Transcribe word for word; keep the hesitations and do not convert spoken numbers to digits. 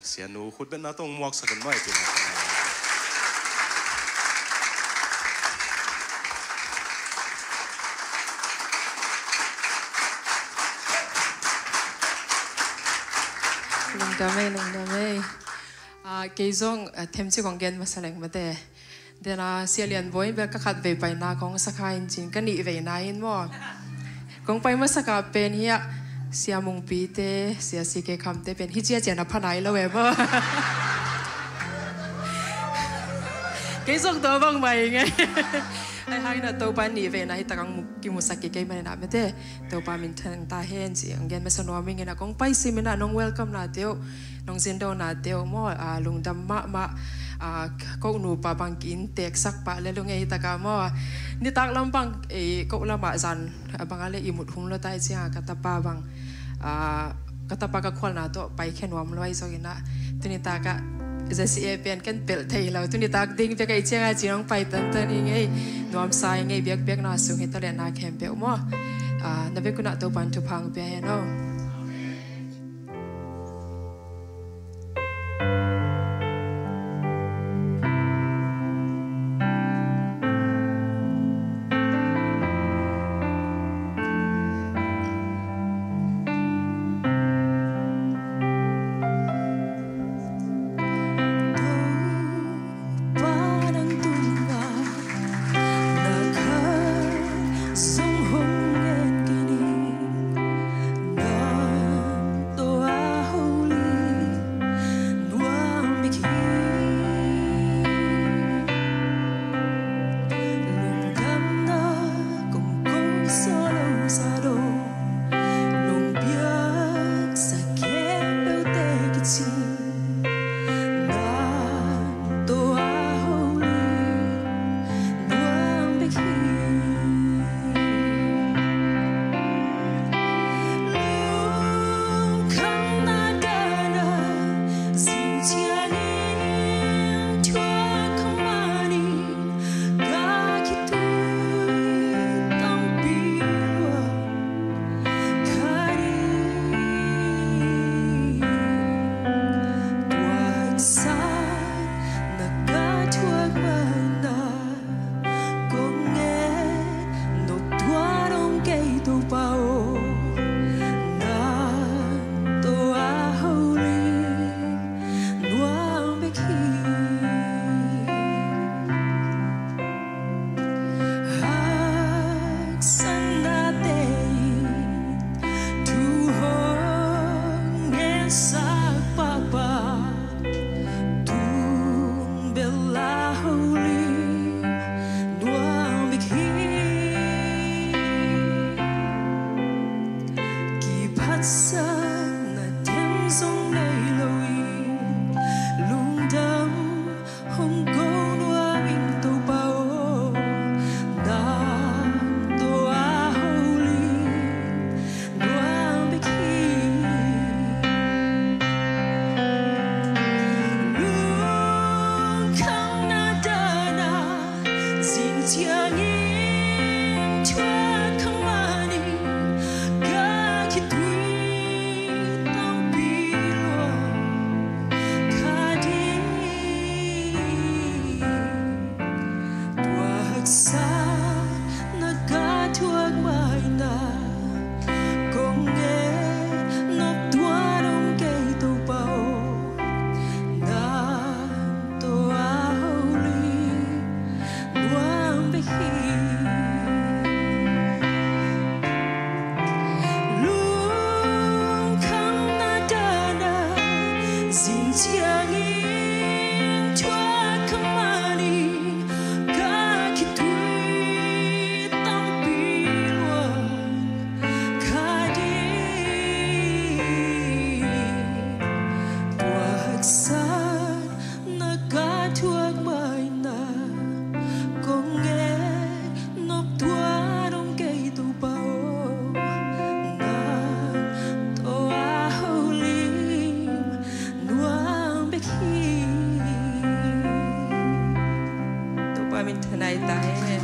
Sianu khutbetna tawh hong muaksak un maw, ei tina. Lungdam ei, lungdam ei. Ah, kei zong, ah, themcik kong gen masa leng mate. Dena Sia Lian Bawi in bel ka khat vei paina kong sakha in cin ka nih veina in maw. Kong pai masaka pen hiah Sia Mungpi te, Sia C K Kham te pen hi ciacia na pha nai lo e maw. Kei zong tua bang mai ngei. Ai hangin a Topa nih veina hi takang mu-, kimusak kei kei manin a mete. Topa min thang ta hen ci ang gen masa nuam ing in a kong pai simin a nong welcome na teuh, nong zindo na teuh maw, a, lungdam mahmah, a, ko nupa bang ki in teksak pah le lungei taka maw. Nitak lam bang, e, ko lamah zan, a, bang a le i mut hum lo tai ciang a ka tapa bang, a, ka tapa ka khualna tawh pai khe nuam luai zong in a. Tuni taka Z C A pen ken pelh thei lo. Tuni tak ding bek a i ciang a ci nong pai tantan i ngei. Nuamsa i ngei biakbiak na sung hi ta le na khempeuh maw. A, na bek un a Topan thupha hong pia hen aw. Kiphatsakna theng zong nei lo in lungdam hong ko nuam ing Topa aw. Nang tawh a holim nuam bek hi. Lungkhamna dana zing ciangin thuak kha manin ka khitui tampi luang kha ding. Tua haksa na ka thuak maina kong ngen nop tuan om kei Topa aw. Nang tawh a holim nuam bek hi. Lungkhamna dana zing ciangin thuak kha manin ka khitui tampi luang kha ding. Tua haksa na ka thuak maina kong ngen nop tuan om kei Topa aw. Nang tawh a holim nuam bek hi. Topa min thanai ta hen.